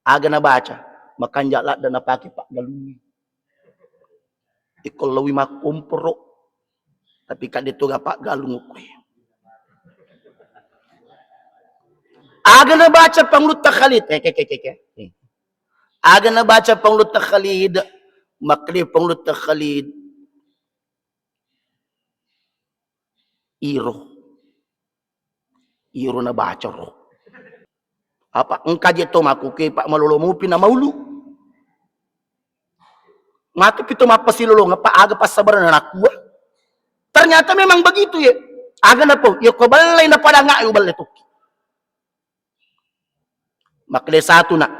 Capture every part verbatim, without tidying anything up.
Aga nabaca, makanja ladde napake paggalungnge. Ikko lawi makkomporo, tapi kadde toga paggalung okkoe. Aga nabaca Pangulutta Khalid, eh, ke, ke, ke, ke. Eh. Aga nabaca Pangulutta Khalid, makkeda Pangulutta Khalid, iro. Iro nabaca ro. Apa engka je to makkuke, Pak, malolo mupi na maulu. Matu pi to mappasilolong, apa aga passabaran nakua. Ternyata memang begitu ya. Aga napau, ya ko ballai na pada ngai ballai tokki. Makkeda satu, Nak.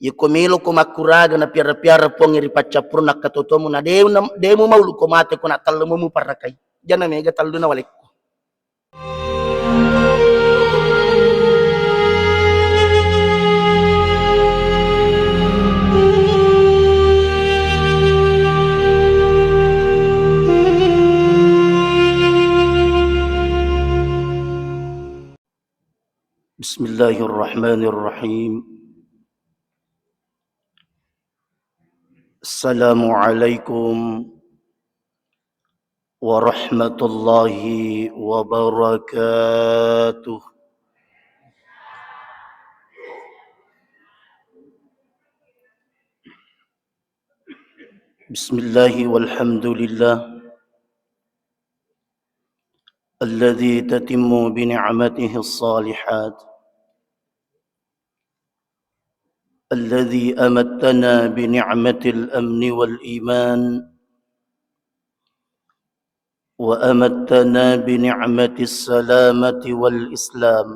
Yeko meloko makkuraga na piara-piara Puang ri paccappurunna katotomu, na de-, na de mumaulu ko mate ko na tellu mu parrakai. Jana mega telluna walekku. بسم الله الرحمن الرحيم. السلام عليكم ورحمة الله وبركاته. بسم الله والحمد لله الذي تتم بنعمته الصالحات، الذي أمتنا بنعمة الأمن والإيمان، وأمتنا بنعمة السلامة والإسلام،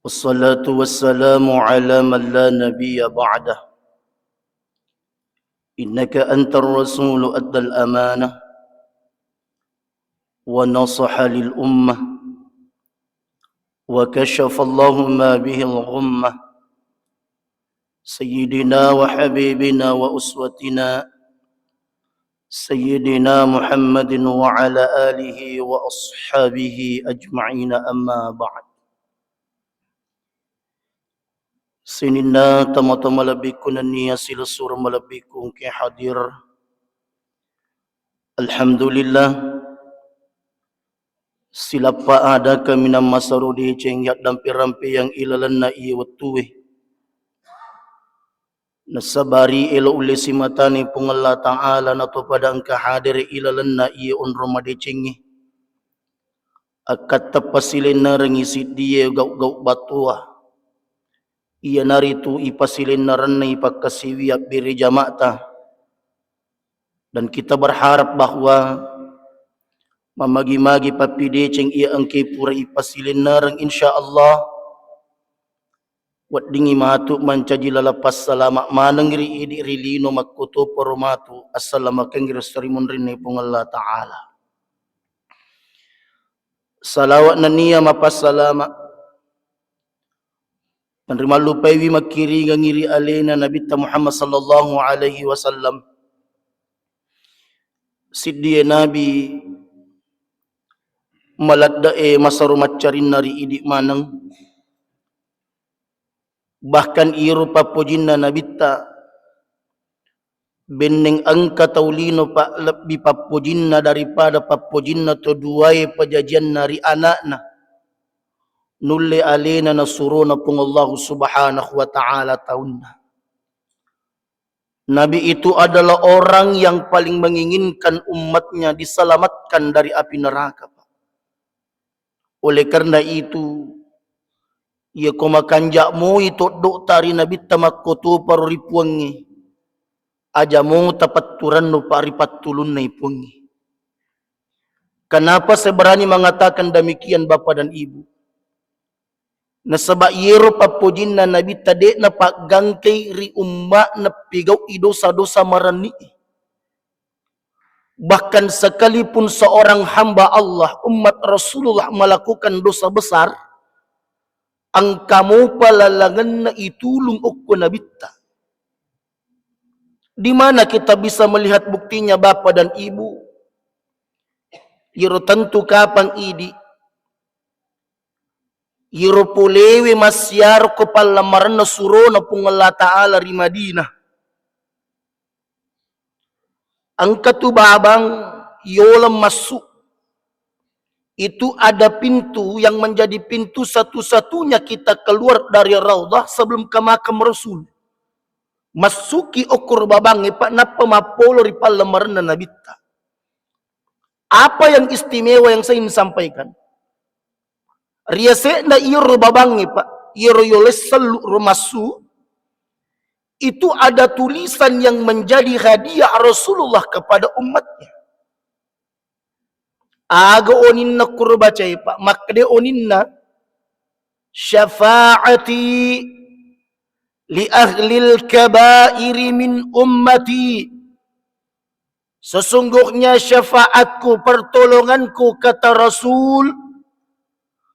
والصلاة والسلام على من لا نبي بعده، إنك أنت الرسول أدى الأمانة ونصح للأمة وكشف الله ما به الغمة، سيدنا وحبيبنا وأسوتنا سيدنا محمد وعلى آله وأصحابه أجمعين، أما بعد. Sininna tomatoa malebbiku nennia silessureng malebbiku engkae hadir. Alhamdulillah, silappa ada kaminang masero deceng yaddampe-rampeang ilalenna iye wettue. Nasaba ri elo ulle simatani Puang Allah Ta'ala natopada engka hadere ilalenna iye onrong madecengnge. Akkatta pasilennerengngi siddie gau-gau battoa, iyanaritu ipasilennerenna ipakkasiwi abbere jama'ta. Dan kita berharap bahwa mamagi-magi pappideceng iya engke pura ipasilennereng, insya Allah weddingngi matu mancaji laleng passalama maneng ri idi ri lino makkotoparo matu assalamakeng ri sarimunrinna Puang Allah Ta'ala. Salawat nennia mapassalama tenrimallupaiwi makkiringengngi ri alena Nabitta Muhammad sallallahu alaihi wasallam. Siddie Nabi maladde'e masero maccarinna ri idi maneng. Bahkan iro pappojinna Nabitta benneng engka tau lino pa-, lebbi pappojinna daripada pappojinna to duae pajajianna ri ana'na. Nulle alena nasurona Puang Allahu Subhanahu wa Ta'ala taunna. Nabi itu adalah orang yang paling menginginkan umatnya diselamatkan dari api neraka, Pak. Oleh karena itu, iya ko makanja moi toddo'ta ri Nabitta makkotoparo ri Puangnge, aja mo tapatturanno, Pak, ri pattulunnai Puangnge. Kenapa saya berani mengatakan demikian, Bapak dan Ibu? Nasaba iyero pappojinna Nabitta de'na paggangkai ri umma'na pigau'i dosa-dosa marenni'i. Bahkan sekalipun seorang hamba Allah, umat Rasulullah melakukan dosa besar, engka mopa lalangenna itulung okko Nabitta. Di mana kita bisa melihat buktinya, Bapak dan Ibu? Iyero tentu kapang idi, Iro polewe massiaro ko pallamarenna surona Puang Allah Ta'ala ri Madinah. Engka tu babang yolong massu. Itu ada pintu yang menjadi pintu satu-satunya kita keluar dari Raudhah sebelum ke makam Rasul. Massuki okko ro babangnge, Pak, nappa mappolo ri pallamarenna Nabitta. Apa yang istimewa yang saya ingin sampaikan? Riase'na iyaro babangnge, Pak, iyaro yolong sellu ro massu, itu ada tulisan yang menjadi hadiah Rasulullah kepada umatnya. Aga oninna kuro bacae, Pak? Makkeda oninna, "Syafaati li ahlil kabairi min ummati." Sesungguhnya syafaatku, pertolonganku, kata Rasul,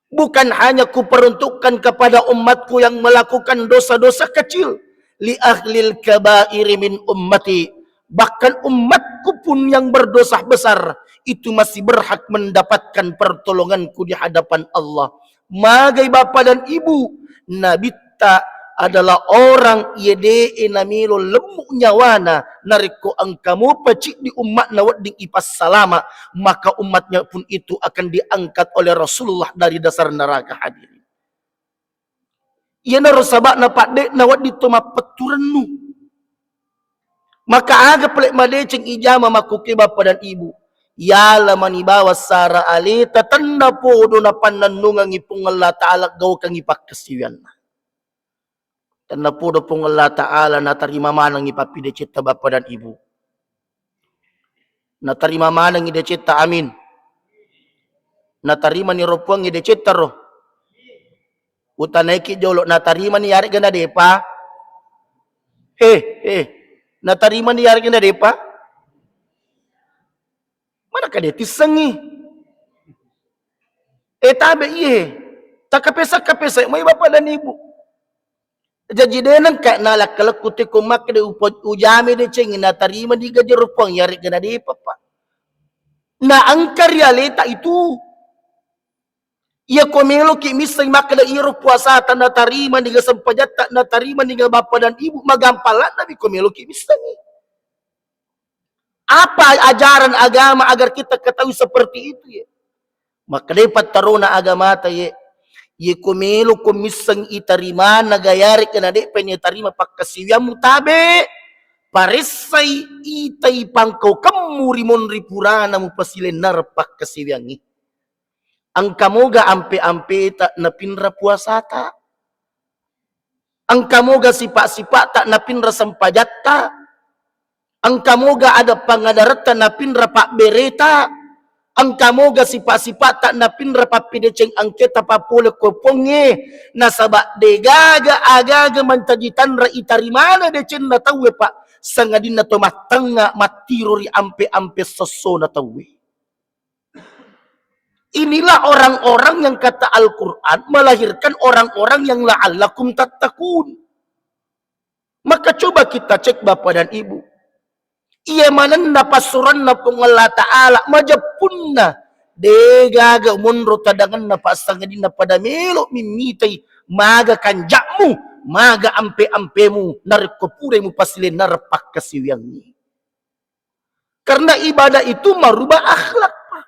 bukan hanya kuperuntukkan kepada umatku yang melakukan dosa-dosa kecil, li ahlil kabairi min ummati, bahkan umatku pun yang berdosa besar itu masih berhak mendapatkan pertolonganku di hadapan Allah. Magai bapa dan ibu, Nabitta adalah orang iya de'e namelo lemmu nyawana, narekko engka mopa ciddi ummatna wedding ipassalama, maka umatnya pun itu akan diangkat oleh Rasulullah dari dasar neraka, hadirin. Iyanaro saba'na, Pak, de'na wedding to mappettu rennu. Maka aga pale madeceng ijama makkuke bapa dan ibu? Yala mani bawang sara aleta, tenna podo napannennungengngi Puang Allah Ta'ala gaukengngi pakkasiwianna. Tenna podo Puang Allah Ta'ala natarima manengngi pappidecetta bapa dan ibu. Natarima manengngi decetta, amin. Natarimani ro Puangnge decetta ro. Utanaiki jolo, natarimani yaregga nadepa? He, he. Natarimani yaregga nadepa? Mana kade tissengngi? Eh, tabe iye. Takapesa-kapesa mai bapa dan ibu. Jaji de nengka nalakkalekku teko makkeda upo-, ujame decengngi natarima di gaji ro Puang, yaregga nadepa, Pak. Na engka ri aleta itu. Iya ko meloki misseng makkeda iyaro puasata natarima niga sempajatta, natarima niga bapa dan ibu, magampang ladde'mi ko meloki missengngi. Apa ajaran agama agar kita ketahui seperti itu, ya? Makkedai pattarona agamata, ye, ye ko melo ko misseng itarimana gayarek na de'pa ni tarima pakkasiwiammu, tabe, paressai itai pangkaukemmu ri monri purana mupasilennar pakkasiwiangngi. Engka moga ampe-ampeta napinra puasata? Engka moga sipa-sipata napinra sempajatta? Engka moga ada pangadaretta napinra pabbereta? Engka moga sipa-sipata napinra pappideceng engketa papole ko Puangnge? Nasaba degaga agaga mancaji tanra itarimana decenna tauwe, Pak, sangadinna to mattengnga mattiro ri ampe-ampe sessona tauwe. Inilah orang-orang yang kata Al-Quran melahirkan orang-orang yang la'allakum tattaqun. Maka coba kita cek, Bapak dan Ibu. Iya manenna passuranna Puang Allah Ta'ala majeppunna, degaga monro tadangenna, passangadinna pada melo mimmitai maga kanjakmu, maga ampe-ampemu, narekko purai mupasilennar pakkasiwiangngi. Karena ibadah itu merubah akhlak, Pak.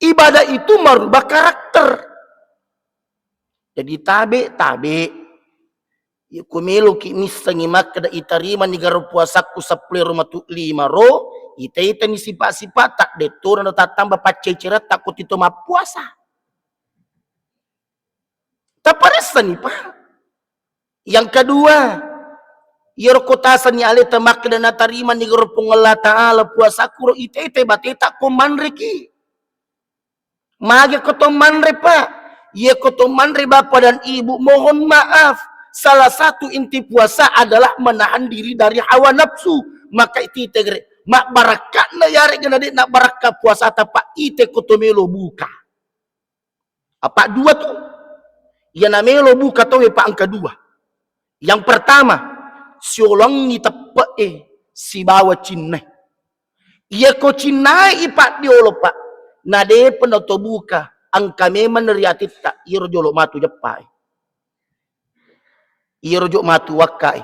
Ibadah itu merubah karakter. Jadi tabe, tabe. Iya, ku meloki missengngi makkeda itarimani garo puasakku seppulo ro matu lima ro, ita-itani sipa-sipata, dettona tattamba pacceceratta ko tito mappuasa. Taparessani, Pak. Yang kedua, iyaro ko tasenni aleta makkeda natarimani garo Puang Allah Ta'ala puasakku ro, ite-ite bateta ko manreki. Magi ko to manre, Pak? Iya ko to manre, Bapak dan Ibu, mohon maaf, salah satu inti puasa adalah menahan diri dari hawa nafsu. Maka ite-ite gare, mabbarakatna yarega na de' nabbarakka puasata, Pak, ite ko to melo buka. Apa dua tu? Iya namelo buka tauwe, Pak, engka dua. Yang pertama, siolongi teppe'e sibawa cinnae. Iya ko cinnae ipaddiolo, Pak, na de'pa na to buka, engka memang ri atitta, iyaro jolo matu jeppai. Iyaro jo matu wakkai.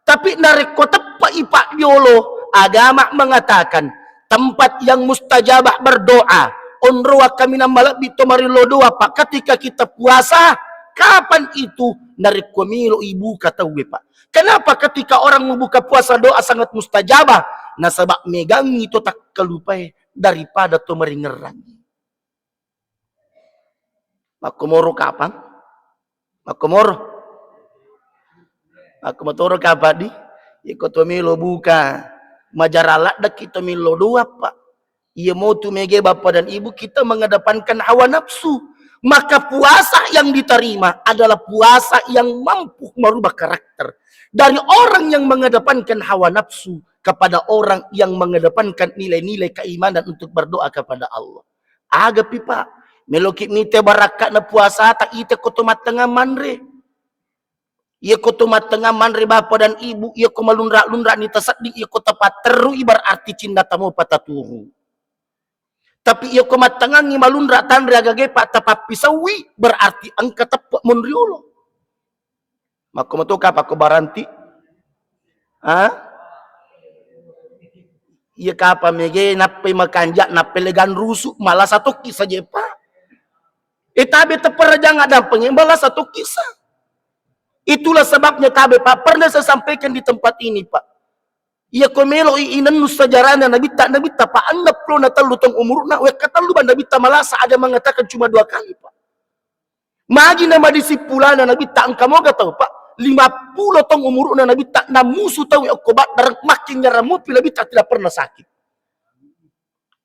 Tapi narekko teppe'i, Pak, jolo, agama mengatakan tempat yang mustajabah berdoa, onro wakkaminang malebbi to marillo doa, Pak, ketika kita puasa, kapan itu? Narekko melo ibuka tauwe, Pak. Kenapa ketika orang membuka puasa doa sangat mustajabah? Nasaba megangi to takkalupae daripada to maringerrangi. Makkomoro kapang? Makkomoro? Makkomotoro kapang di? Iko to melo buka majara laddeki to melo doa, Pak. Iya motu mege Bapak dan Ibu, kita mengedepankan hawa nafsu. Maka puasa yang diterima adalah puasa yang mampu merubah karakter. Dari orang yang mengedepankan hawa nafsu kepada orang yang mengedepankan nilai-nilai keimanan untuk berdoa kepada Allah. Agapi, Pak. Meloki mite barakka'na puasata, ite ko to mattengnga manre. Iya ko to mattengnga manre Bapak dan Ibu, iya ko malunra-lunra ni tasedding, iya ko tapatterui berarti cinna tamo pataturu. Tapi iya ko mattengngangi malunra tanre agage, Pak, tapappisaui berarti engka teppe monriolo. Makko mato kapang ko baranti? Ha? Iya kapang mege nappai makanja, nappai legang rusu, malasa tokki saja, Pak. Eh, tabe teperajang addampeng, malasa tokki sa. Itulah sebabnya tabe, Pak. Pernah saya sampaikan di tempat ini, Pak. Iya ko melo i inennu sejarahnya Nabitta, Nabitta, Pak, enneng pulo na tellu tong umurna, wekka tellu bang Nabitta malasa, ada mengatakan cuma dua kali, Pak. Magi na madisipulana Nabitta, engka moga tau, Pak, lima pulo tong umuruna Nabitta, namusu tau okko Badar, makin nyara mopi Nabitta tidak pernah sakit.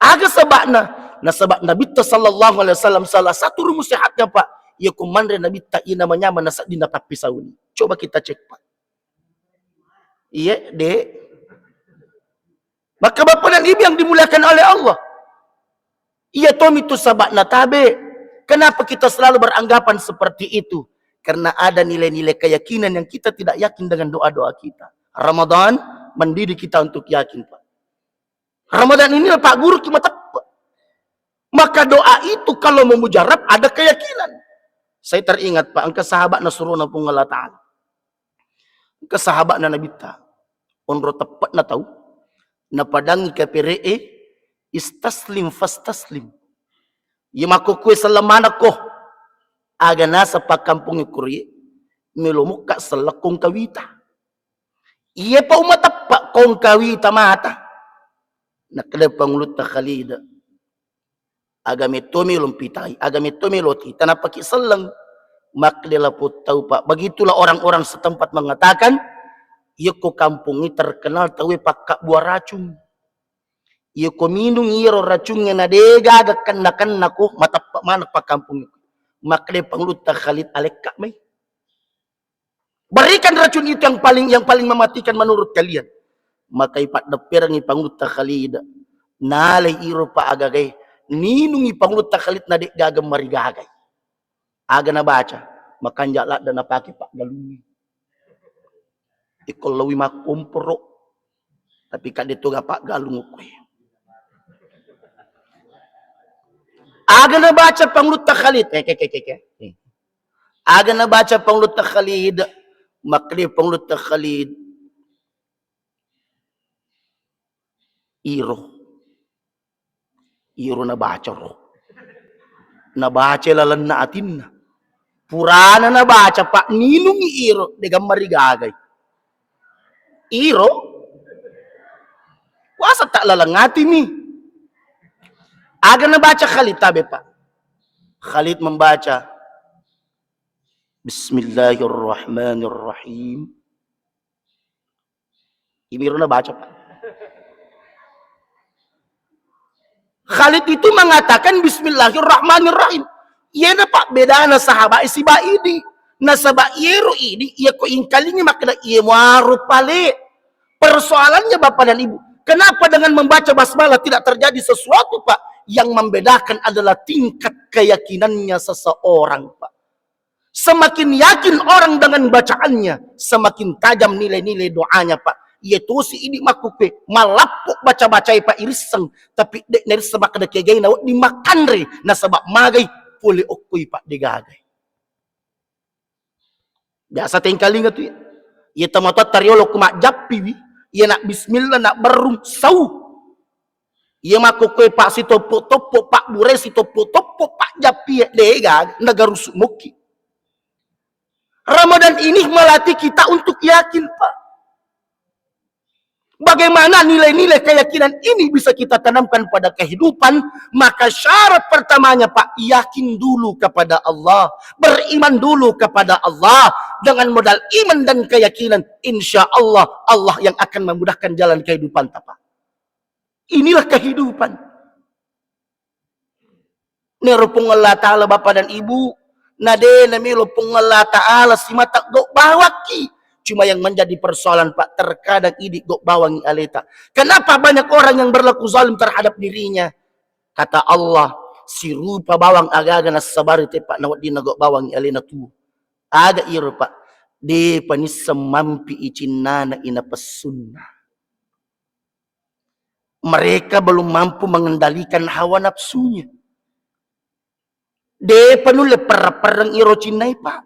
Aga sebabna? Nasaba Nabitta sallallahu alaihi wasallam salah satu rumus sehatnya, Pak, iya ko manre Nabitta, iya namanya mana sedding napappisauni. Coba kita cek, Pak. Iya, Dek. Maka Bapak dan Ibu yang dimuliakan oleh Allah, iya tomi tu sabakna tabe. Kenapa kita selalu beranggapan seperti itu? Karena ada nilai-nilai keyakinan yang kita tidak yakin dengan doa-doa kita. Ramadan mendidik kita untuk yakin, Pak. Ramadan ini, Pak, guru ki mateppe. Maka doa itu kalau mau mujarab ada keyakinan. Saya teringat, Pak, engka sahabat Nasrullah Puang Allah Ta'ala. Engka sahabatna Nabitta, onro teppe'na tau, napadangi kapere'e, "Istaslim fastaslim." Iya makkukue selleng manekko, aga naseng pakkampongnge kurie, melo mukka sellekko engkawita. Iya pa umateppe ko engkawita mata. Nakkeda Pangulutta Khalid, aga metto melo mpitai, aga metto melo tita, nappaki selleng. Makkeda lapong tau, Pak. Begitulah orang-orang setempat mengatakan, yekko kampongnge terkenal tauwe pakkabbua racung. Yekko minung iyaro racungnge na degaga kenna-kenna ko, mateppe maneng pakkampongnge. Makkeda Pangulutta Khalid, alekka mai. Berikan racun itu yang paling, yang paling mematikan menurut kalian. Maka ipaddepperengngi Pangulutta Khalid. Nalai iro pa agagai. Ninungi Pangulutta Khalid na de'gaga marigagai. Aga nabaca, makanja ladde napake paggalungngi. Ikko lawi makkomporo. Tapi kadde toga paggalung ukkoe. Aga nabaca Pangulutta Khalid. Eh, ke, ke, ke, ke. Aga nabaca Pangulutta Khalid, makkeda Pangulutta Khalid, iro. Iro nabaca ro. Nabaca lalenna atinna. Purana nabaca, Pak, ninungi iro, degammari gagai. Iro? Puasa tak laleng atimi. Aga nabaca Khalid tabe, Pak. Khalid membaca, "Bismillahirrahmanirrahim." Imiro nabaca, Pak. Khalid itu mengatakan, "Bismillahirrahmanirrahim." Iyena, Pak, bedana sahabat siba idi. Nasaba iyero idi, iya ko ingkalingi makkeda, iya muaro pale. Persoalannya, Bapak dan Ibu, kenapa dengan membaca basmalah tidak terjadi sesuatu, Pak? Yang membedakan adalah tingkat keyakinannya seseorang, Pak. Semakin yakin orang dengan bacaannya, semakin tajam nilai-nilai doanya, Pak. Iya tosi idi makkukue, malappo baca-bacai, Pak, irisseng, tapi de' narisseng makkeda kegaina wedding makkanre, nasaba magai pole okkoi, Pak, degaga. Biasa tengkalinga tu, iya. Iya tomatoatta riolo ko majjappiwi, iya na bismillah, na berrung, sau. Iya makkokkoe, Pak, sitoppo-toppo, Pak, bure sitoppo-toppo, Pak, jappie, degaga, nagarusu mokki. Ramadan ini melatih kita untuk yakin, Pak. Bagaimana nilai-nilai keyakinan ini bisa kita tanamkan pada kehidupan? Maka syarat pertamanya, Pak, yakin dulu kepada Allah. Beriman dulu kepada Allah. Dengan modal iman dan keyakinan, insya Allah, Allah yang akan memudahkan jalan kehidupan, Pak. Inilah kehidupan. Nero Puang Allah Ta'ala, Bapak dan Ibu, na de namelo Puang Allah Ta'ala simata gau bawakki. Cuma yang menjadi persoalan, Pak, terkadang idi gau bawangi aleta. Kenapa banyak orang yang berlaku zalim terhadap dirinya? Kata Allah, sirupa bawang agaga nassabari te, Pak, naweddinna gau bawangi alena tu. Aga iro, Pak? De panisseng mampi icinnana inapessunna. Mereka belum mampu mengendalikan hawa nafsunya. Depa nulle perreng-perreng iro cinnai, Pak.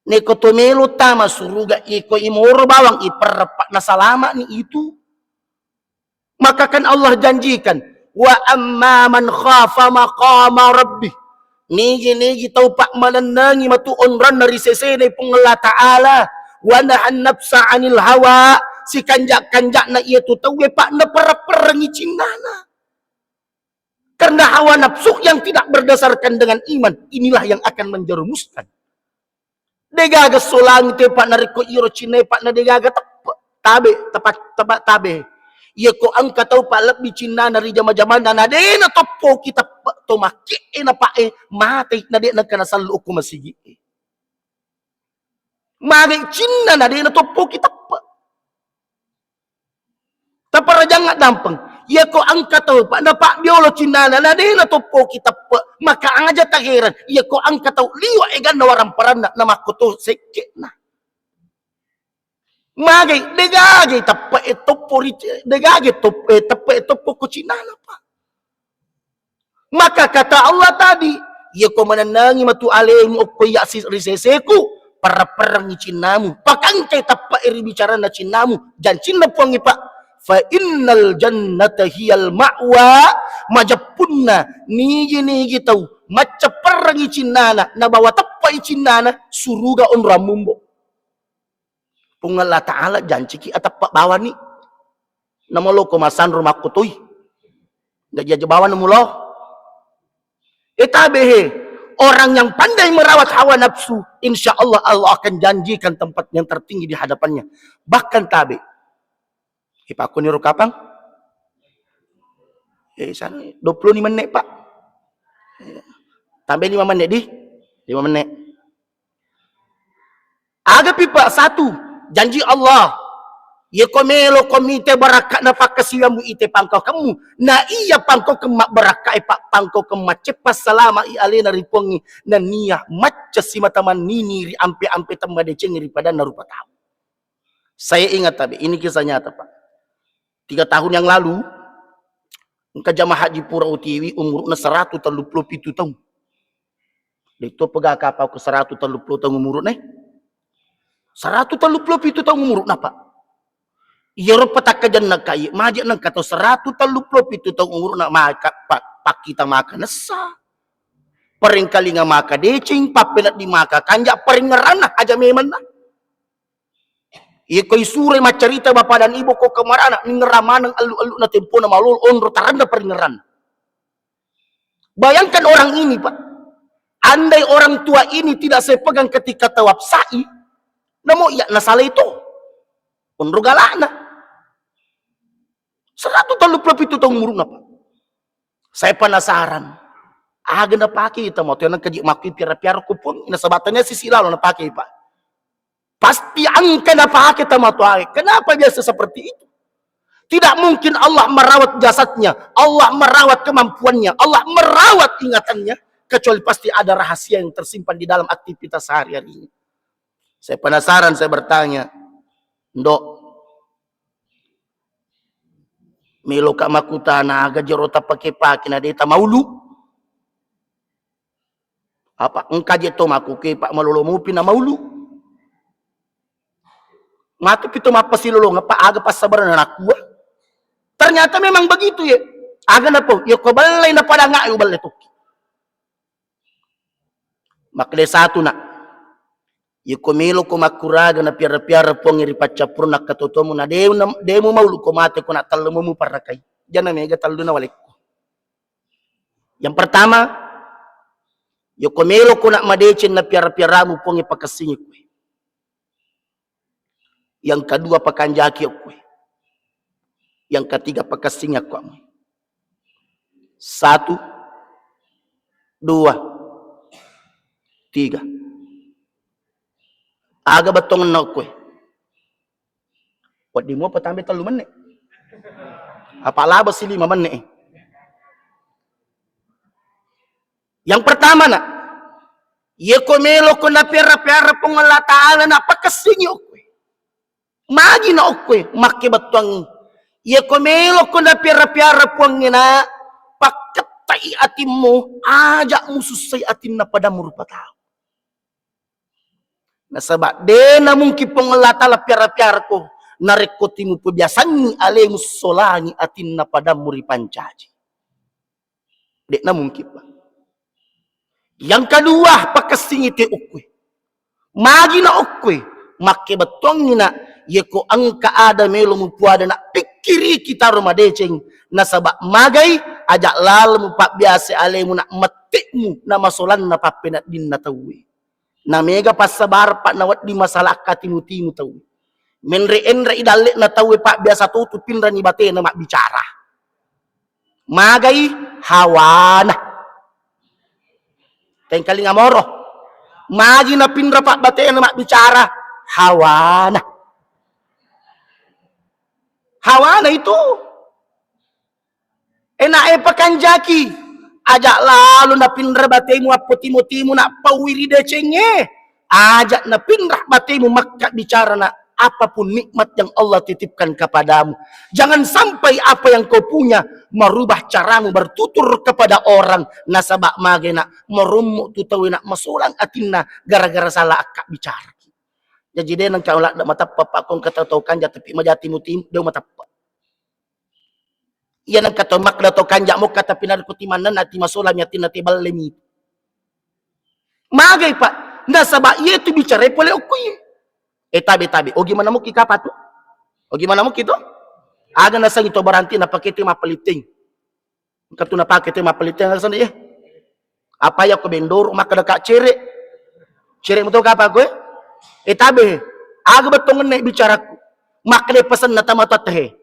Neko to melo tama suruga, iko imoro bawang iperreng, Pak, nasalama'ni itu. Maka kan Allah janjikan, "Wa amma man khafa maqama rabbih." Nigi-nigi tau, Pak, manennangi matu onronna ri sesena Puang Allah Ta'ala. "Wa nahan nafsa 'anil hawa." Sikanja-kanja'na iyatu tauwe, Pak, naperreng-perrengi cinnana. Karena hawa nafsu yang tidak berdasarkan dengan iman, inilah yang akan menjerumuskan. Degaga solangi te, Pak, narekko iro cinnae, Pak, na degaga teppe. Tabe, tepa-, tepa-, tabe. Iya ko engka tau, Pak, lebbi cinnana ri jama-jamanna, na dena toppoki teppe to makke'e na, Pak, e, matei na de nengka nasallu okko masigi'e. Magai cinna na de natoppoki teppe. Taparajang dampeng. Iya ko engka tau, Pak, napabbiolo cinnana, na de natoppoki teppe, maka aja taheran. Iya ko engka tau liwa eganna waramparanna, namakko to sekke'na. Magai, degagai teppe e toppo ri, degagai top-, eh, teppe e toppo ko cinnana, Pak. Maka kata Allah tadi, "Iya ko manennangi matu alemu okko iya si-, ri seseku, perreng-perrengi cinnamu. Pakangkai teppe e ri bicaranna cinnamu." Jancinna Puangnge, Pak, "Fa innal jannata hiyal ma'wa." Majeppunna nigi-nigi tau maccepperrengi cinnana, nabawa teppe i cinnana, suruga onrang mumbo. Puang Allah Ta'ala janciki ateppa bawani. Namoloko masanro makkotoi. Nggak jaja bawang namulo. E tabe he, orang yang pandai merawat hawa nafsu, insya Allah, Allah akan janjikan tempat yang tertinggi di hadapannya. Bahkan tabe. E, Pak, kuniro kapang? E, sana, dua puluh lima menit, Pak. E, tambah lima menit, di. Lima menit. Agapi, Pak, satu, janji Allah. Iya ko melo ko mite barakka na pakkasiwiammu ite pangkaukemmu. Na iya pangkaukeng mabbarakka e, Pak, pangkaukeng macceppa salama i alena ri Puangnge. Nennia macca simata mannini ri ampe-ampe temmadeceng ri padanna rupa tau. Saya ingat, tapi ini kisah nyata, Pak. Tiga tahun yang lalu, engka jamaah haji pura utiwi, umurna seratu telluppulo pitu taung. De'to pega kapau ke seratu telluppulo taung umurna. Seratu telluppulo pitu taung umurna, Pak. Iyaro patakkajanna kai, maje nengka tau seratu telluppulo pitu taung umurna maka, pa-, pakkita maka nessa. Paringkalinga maka deceng, pappeleddi maka kanja, paringerranna aja memenna. Iya ko isuroi maccarita bapa dan ibu ko kemarana, ningerang maneng ellu-elluna tempona malolo onro taranna paringerranna. Bayangkan orang ini, Pak. Andai orang tua ini tidak sepegang ketika tawaf sa'i, namo iya nasalai to. Onro galana. Seratu telluppulo pitu taung umurna, Pak. Saya penasaran. Aga napake tau matoa nengka ji makkui piara-piara ko Puang, nasaba tania sisi lalo napake, Pak. Pasti engka napake tau matoa. Kenapa biasa seperti itu? Tidak mungkin Allah merawat jasadnya, Allah merawat kemampuannya, Allah merawat ingatannya, kecuali pasti ada rahasia yang tersimpan di dalam aktivitas sehari-harinya. Saya penasaran, saya bertanya, "Ndok, meloka makkutana aga jero tapake-pake na de tamaulu?" Apa engka je to makkuke, Pak, malolo mupi na maulu. Matu pi to mappasilolongeng, Pak, aga passabaranna nakkua. Ternyata memang begitu, ye. Aga napau, ye ko bellai na pada nga, yo belle tokki. Makkeda satu, Nak. Yeko meloko makkuraga napiara-piara Puangnge ri paccappurunna katotomu, na de-, de mumaulu ko mate ko na tellu muparrakai. Jana mega telluna walekko. Yang pertama, yeko meloko nak madeceng napiara-piaramu Puangnge pakessingi koe. Yang kedua, pakanjaki okkoe. Yang ketiga, pakessingi akkuamu. Satu, dua, tiga. Aga bettongenna okkoe? Wedding mua patambai tellu menne. Apa laba si lima menne. Yang pertama, Nak, yeko meloko napiara-piara Puang Allah Ta'ala, na pakessingi okkoe. Magi na okkoe, makke bettuangngi. Yeko meloko napiara-piara Puangnge, Nak, pakkettai atimmu, aja musussai atinna padammu rupa tau. Nasaba de namungkin Puang Allah Ta'ala piara-piara ko narekko timupebiasangngi alemu solangi atinna padammu ripancaji. De namungkin, Pak. Yang kedua, pakessingi te okkoe. Magi na okkoe, makke bettuangngi, Nak, yeko engka ada melo mupuada, Nak, pikkiriki taro madeceng, nasaba magai, aja lalo mupabbiasa alemu, Nak, mette'mu na masolanna pappeneddinna tauwe. Na mega passabareng, Pak, na wedding masalah akkatimu-timu tauwe. Menre-enre i dalle'na tauwe, Pak, biasa to tu pinrani batena mabbicara. Magai? Hawana. Tengkalinga moro. Magi napinra, Pak, batena mabbicara? Hawana. Hawana itu. Enak e pakanjaki. Aja lalo napinra batemu appo timu-timu, nak, pauwi ri decengnge. Aja napinra batemu makka bicara, nak, apapun nikmat yang Allah titipkan kepadamu. Jangan sampai apa yang kau punya merubah caramu bertutur kepada orang. Nasaba mage, nak, merommo tu tau, nak, masolang atinna gara-gara salah akka bicara. Jaji de nengka ladde mateppa, Pak, ko engka tau-tau kanja tapi majati mutim, de mateppa. Iya nengka tau makkeda to kanja mokka, tapi narekko timanenna ati masola mi atinna, teballemi. Magai, Pak? Nasaba iye tu bicara pole okko iye. E tabe, tabe. Ogi mana mukki kapa tu? Ogi mana mukki tu? Aga nasengi to baranti napake te mappalitteng. Engka tu napake te mappalitteng aga senna iye. Apa iya ko bendoro makkeda ka cere. Cere muto kapa ko e? E tabe. Aga bettongenna bicaraku. Makkeda pesenna tama totta he.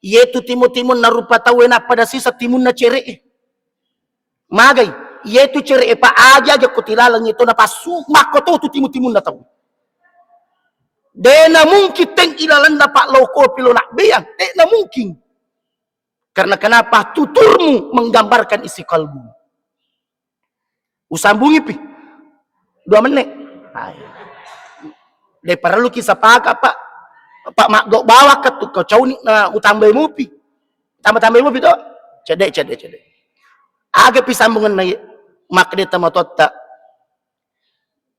Iyetu timu-timunna rupa tauwe nappada sisa timunna cere'e. Magai, iyetu cere'e pa aja-aja ko tilaleng itu napassu, makko to tu timu-timunna tau. De namungkin teng ilalenna, Pak, lo kopi lo nabbeang, de namungkin. Karena kenapa? Tuturmu menggambarkan isi kalbu. Usambungi pi. Dua menit. Ayo. De parellu ki sapaka, Pak. Pak, maggau bawakka tu kau cauni na utambai mupi. Tambah-tambai mupi to. Cedde, cedde, cedde. Aga pi sambungenna ye. Makkeda tama totta.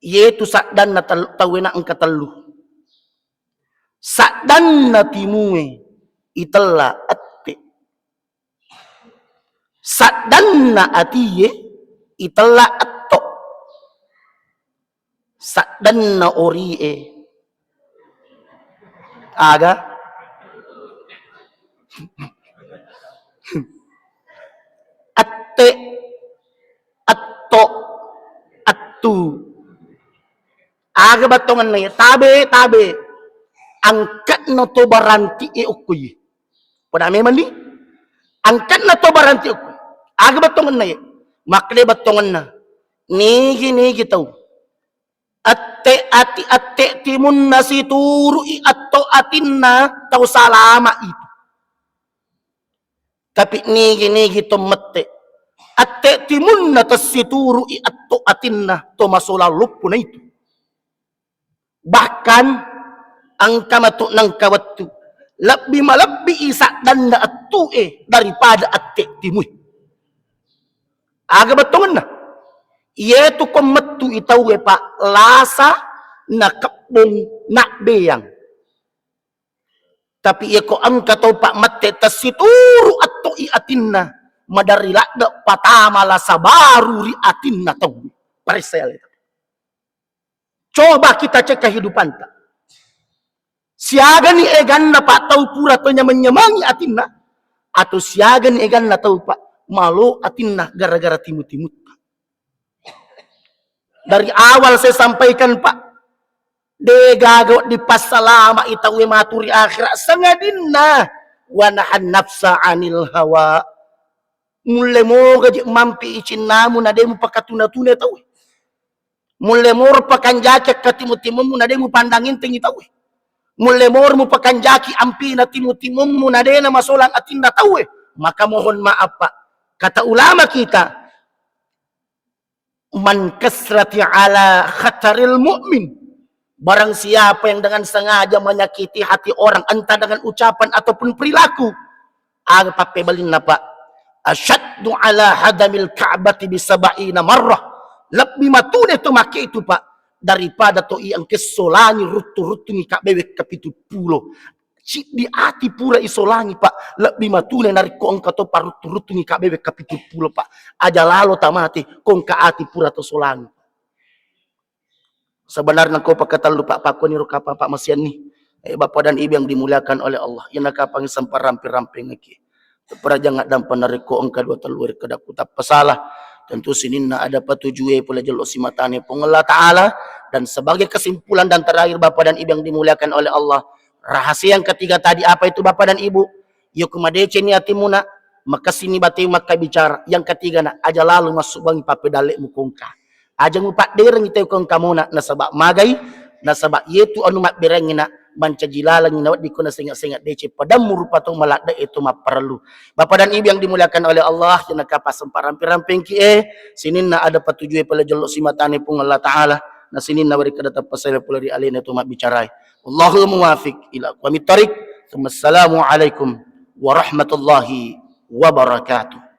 Yetu saddanna tel-, tauwe na engka tellu. Saddanna timue itella ette. Saddanna atie itella etto. Saddanna orie aga? Ette, etto, ettu. Aga bettongenna iya? Tabe, tabe. Angkatna to baranti e okko iye. Pada memang ni? Angkatna to baranti okko. Aga bettongenna iye? Makkeda bettongenna. Nigi-nigi tau. Ette ati, ette timunna situru'i atto atinna tau salama itu. Tapi nigi-nigi to mette. Ette timunna tessituru'i atto atinna to masolang loppo na itu. Bahkan engka matu nengka wettu lebbi malebbi i saddanna ettue daripada ette timue. Aga bettongenna? Iyetu ko mette Tessittu i tauwe, Pak, lasa nakebbong nabbeang. Tapi iyako engka tau, Pak, mette tessituru atto i atinna, maderri ladde patama lasa baru ri atinna tauwe. Paressai ale. Coba kita cek kehidupanta. Siagani eganna, Pak, tau pura to nyameng-nyamengi atinna, atau siagani eganna tau, Pak, malo atinna gara-gara timu-timutta. Dari awal saya sampaikan, Pak, de gaga wedding passalama i tauwe matu ri akhirat, sangadinna wa nahan nafsa anil hawa. Mulle moga je mampi icinnamu na de mupakatuna-tuna tauwe. Mulle moro pakanjaki akkatimu-timummu na de mupandang entengi tauwe. Mulle moro mupakanjaki ampina timu-timummu na de namasolang atinna tauwe. Maka mohon maaf, Pak. Kata ulama kita, "Man kasrati ala khataril mu'min." Barang siapa yang dengan sengaja menyakiti hati orang, entah dengan ucapan ataupun perilaku, aga pappebalinna, Pak? Asyaddu ala hadamil ka'bati bisaba'ina marrah. Lebbi matune to make itu, Pak, daripada to i engke solangi ruttu-ruttungi Ka'bae wekka pitu pulo. Ciddi ati pura isolangi, Pak, lebbi matune narekko engka to paruttu-ruttungi Ka'bae wekka pitu pulo, Pak. Aja lalo tamate, ko engka ati pura to solangi. Sebenarnya ko pakatellu, Pak, pakkuaniro kapang, Pak, masianni. Eh, Bapak dan Ibu yang dimuliakan oleh Allah, iyana kapang sempa rampe-rampengeki. Perajang addampeng narekko engka dua tellu rekka dakku tappa salah. Tentu sininna ada patujue pole jello simatane Puang Allah Ta'ala. Dan sebagai kesimpulan dan terakhir, Bapak dan Ibu yang dimuliakan oleh Allah, rahasia yang ketiga tadi apa itu, Bapak dan Ibu? Yoko madeceni atimuna, makessini batemu makkabicara. Yang ketiga na, aja lalu massubangi pappedalle'mu ko engka. Aja mupadderengi tau ko engka mona, nasaba magai, nasaba yetu anu mabberengngi na mancaji lalengngi naweddikko nasenga-senga deceng padammu rupa tau maladde e to mapparellu. Bapak dan Ibu yang dimuliakan oleh Allah, iyana kapang sempa rampe-rampengki e, sininna ada patujue pole jello simatane Puang Allah Ta'ala, na sininna werekkada tappa salah pole ri alena to mabbicarai. Wallahul muwafiq ila aqwamit thariq. Tsumma assalamu alaikum warahmatullahi wabarakatuh.